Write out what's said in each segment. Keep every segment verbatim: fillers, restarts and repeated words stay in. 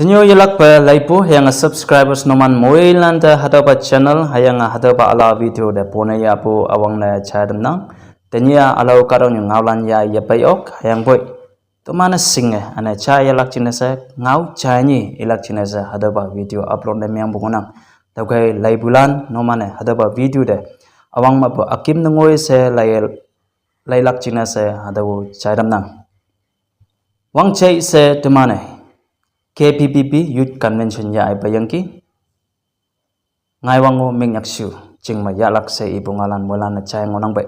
Tenyo yelakpe laipu hüyange subscribers numan moilante hatüopa channel hüyange hatüopa ala video te pone yahpu üwangne jai tamnang. Tenyih-a ülao kahtoknyu ngaolan ya yepei ok hüyangpoi teman-e shinge üne jai yelak jingne she ngao jai nyi ilak jingne she hatüopa video upload ne mengpu ngohnang. Tüokhei laipulan numan-e hatüopa video te üwang mepu üküm ne ngoi she lai, lailak jingne she hatüo jai tamnang. Wangjai she teman-e K B B B Youth Convention ya-e peiyangki. Ngaiwang-o mengyakshu chingme yahlak she ipu ngaolan moilan-e jai ngohnang pei.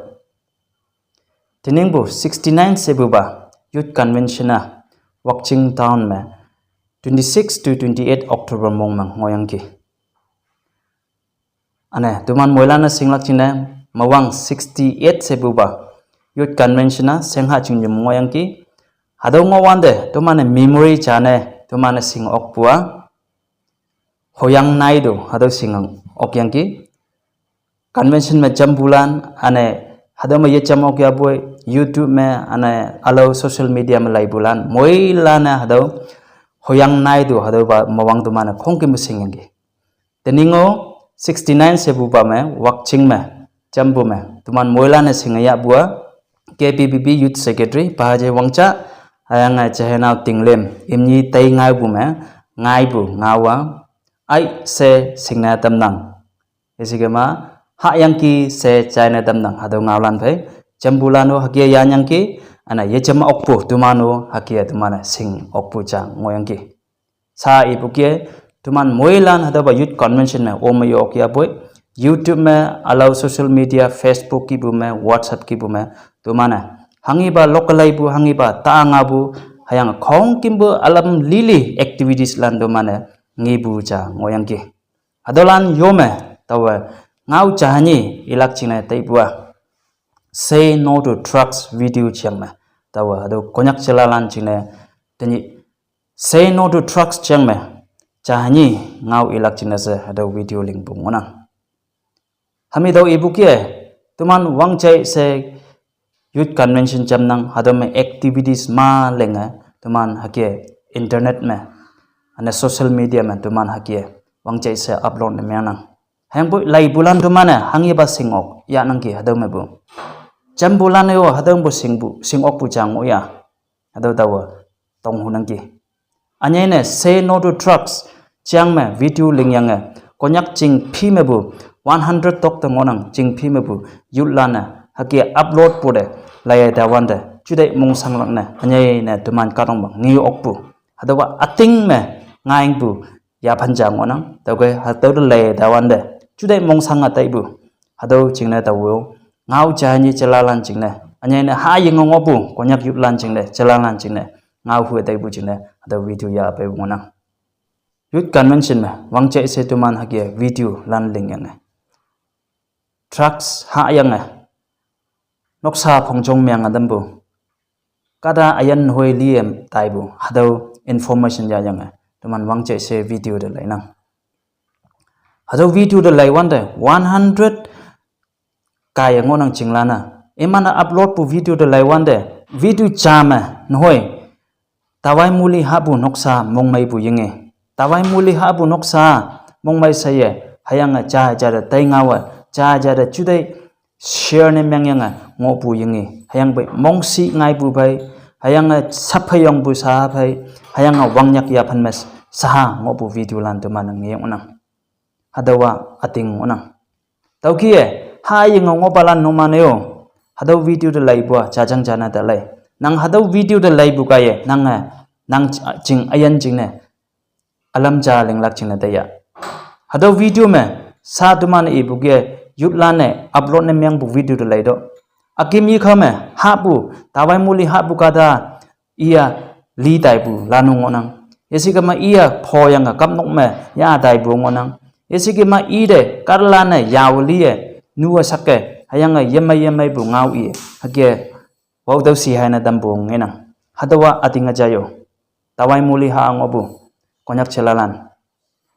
Teningpu sixty-nine shepupa Youth Convention-a Wakching Town me twenty-six to twenty-eight October mong me ngohyangki. Üne teman moilan-e shinglak jingne, müwang sixty-eight shepupa Youth Convention-a Shengha Chingnyu me ngohyangki. Hatüo ngohwante teman-e memory jane teman-e shing okpu-a hoyang naitu hatüo shing okyangki. Convention me jampulan üne hatüo me yejam ok yapoi YouTube me üne ülao social media me laipulan moilan-e hatüo hoyang naitu hatüopa müwang teman-e khongkümpu shingyangki. Tening-o sixty-nine shepupa me Wakching me jampu me teman moilan-e shinge yahpu-a K B B B Youth Secretary Paje Wangja hüyange Jehenao Tinglem imni tei ngaipu me ngaipu ngao-a ai she shingne tamnang. Yesikema hahyangki she jaine tamnang hatüo ngaolan phei. Jampulan-o hüke yanyangki, üne yejam okpu teman-o hüke teman-e shing okpu ja ngohyangki. Sa ipu ke, teman moilan hatüopa Youth Convention me ome yok yapoi, YouTube me, ülao social media, Facebook kihpu me, WhatsApp kihpu me, teman-e hanghipa local laipu, hanghipa ta ngapu, hüyange khongkümpu ülam lili activities lan teman-e ngepu ja ngohyangki. Hatüolan yome taowe ngao ja nyi ilak jingne taipu-a Say No to Drugs video jeng me, taowe hatüo Konyak jelalan jingne tenyih Say No to Drugs jeng me ja nyi ngao ilak jingne she hatüo video lingpu ngohnang. Hami tao ipu ke, teman Wangjai she Youth Convention jamnang, hatüo me activities ma lenge teman hüke internet me, üne social media me teman hüke Wangjai she upload ne mengnang. Hüyangpoi laipulan teman-e hanghipa shing ok yahnangki hatüo mepu. Jampulan-e-o hatüopu shingpu, shing okpu ja ngohya. Hatüo taowe tonghunangki. Ünyei ne Say No to Drugs jeng me video lingyange Konyak chingphi mepu one hundred tok te ngohnang chingphi mepu youthlan-e hüke upload pu te laiye tawante juteih mongshanglak ne ünyei ne teman kahtokpa nge okpu. Hatüowa üting me ngaingpu yaphan ja ngohnang. Tüokhei hatüo te laiye tawante juteih mongshange taipu. Hatüo jingne taowe ngao ja nyi jelalan jingne ünyei ne hayinge ngohpu Konyak youthlan jingne jelalan jingne ngao hu taipu jingne hatüo video ya peipu ngohnang. Youth Convention me Wangjai she teman hüke video lan lingyange drugs hayange noksa phongjong meange tampu, kahta üyin hoi lie taipu hatüo information yayange teman Wangjai she video te leinang. Hatüo video te laiwante one hundred kaiye ngohnang chinglan-a. Iman-e upload pu video te laiwante video ja me nehoi tawai muli hahpu noksa mongmeipu yinge, tawai muli hahpu noksa mongmei sheye, hüyange ja ja te taingaowe, ja ja te juteih share ne mengyange ngohpu yinge, hüyangpoi mongshih ngaipu phei, hüyange saphei yongpu sa phei, hüyange wangnyak yaphan me saha ngohpu videolan teman-e nge ngohnang. Hatüowa üting ngohnang. Tüokih-e hayinge ngohpalan numan-e-o hatüo video te laipu-a jajang jane te lei. Nang hatüo video te laipu kaiye nange nang ching üyin jingne ülam ja linglak jingne taiya. Hatüo video me sa teman ipu ke youthlan-e upload ne mengpu video te leito. Üküm yikha me hahpu tawai muli hahpu kahta iya li taipu lanu ngohnang. Yesikema iya phoyange kapnok me ya taipu ngohnang. Yesikema ite kahtalan-e yawe liye nuwe shake hüyange yemei yemeipu ngao iye hüke waotüo shi haine tampu ngenang. Hatüowa üting üja yo. Tawai muli ha ngohpu Konyak jelalan,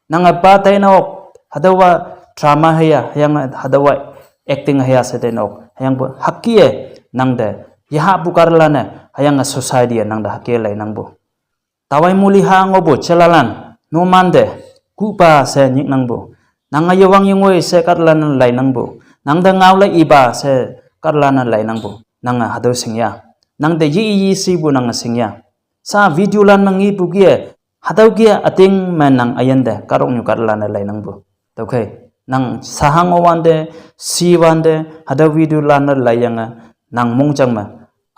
nange pa teinok hatüowa drama hüya hüyange hatüowa acting hüya she teinok hüyangpu hüke nangte yehahpu kahtalan-e hüyange society-e nangte hüke leinangpu. Tawai muli ha ngohpu jelalan Numan te kuhpa she nyiknangpu. Nange yewang yengoi she kahtalan-e lainangpu. Nang te ngaolai ipa she kahtalan-e lainangpu. Nange hatüo shingya. Nang te yi yi shipu nange shingya. Sha video lan me ngepu kih-e, hatüo kih-e üting me nang üyin te kahtoknyu kahtalan-e lainangpu. Tüokhei, nang sahang owante, shiwante, hatüo video lan-e laiyange, nang mongjang me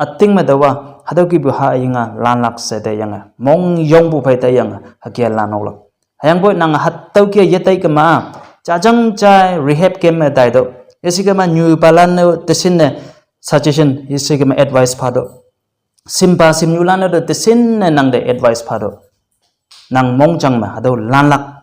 üting me taowa, hatüo kihpu hayinge lanlak she teyange, mongyongpu phei teyange, hüke lan oklak. Hüyangpoi nang hatüo kih-e yetai kema, jajang jai rehab camp me taitüoh. Yesikema nyupalan-e teshinne suggestion, yesikema advice phatüoh. Shimpa shimnyulan-e te teshinne nang te advice phatüoh. Nang mongjang me hatüo lanlak.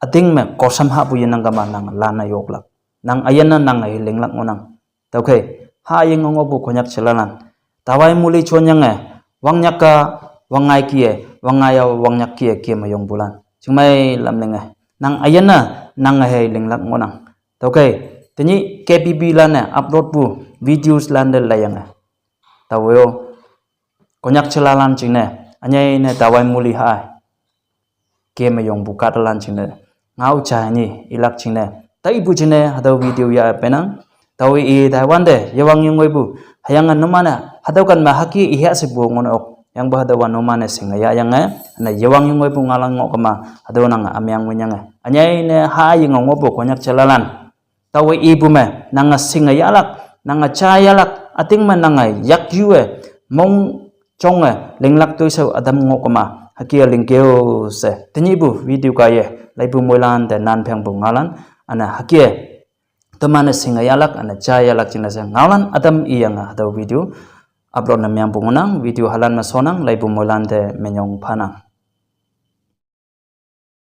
Üting me kosam hahpu yenang kema nang lan-e yoklak. Nang üyin-e nang hei linglak ngohnang. Tüokhei, hayinge ngohpu Konyak jalalan, tawai muli jonyange, wangnyak-a wangngai kih-e, wangngai-a wangnyak kih-e kih me yongpulan chingmei lam linge, nang üyin-e nang hei linglak ngohnang. Tüokhei, tenyih K B B lan-e uploadpu videos lan te laiyange, taowe-o, Konyak jalalan jingne, ünyei ne tawai muli ha-e kih me yongpu kahtalan jingne, ngao ja ni ilak jingne, taipu jingne hatüo video yah peinang. Taowe i taiwante yewang yengoipu, hüyange numan-e hatüo kan me hüke i hah shepu ngoh ok. Hüyangpu hatüowa numan-e shinge yahyange, üne yewang yengoipu ngaolan ngoh kema, hatüo nange ümeng winyange, ünyei ne hayinge ngohpu Konyak jalalan, taowe ipu me nange shinge yahlak, nange ja yahlak, üting me nange yakyu-e, mong jonge linglak toishao ütam ngoh kema, hüke lingkeo she tenyihpu video kaiye laipu moilan te nan phengpu ngaolan, üne hüke teman-e shinge yahlak, üne ja yahlak jingne she ngaolan ütam iyange hatüo video upload ne mengpu ngohnang. Video halan me shonnang, laipu moilan te minyong phanang.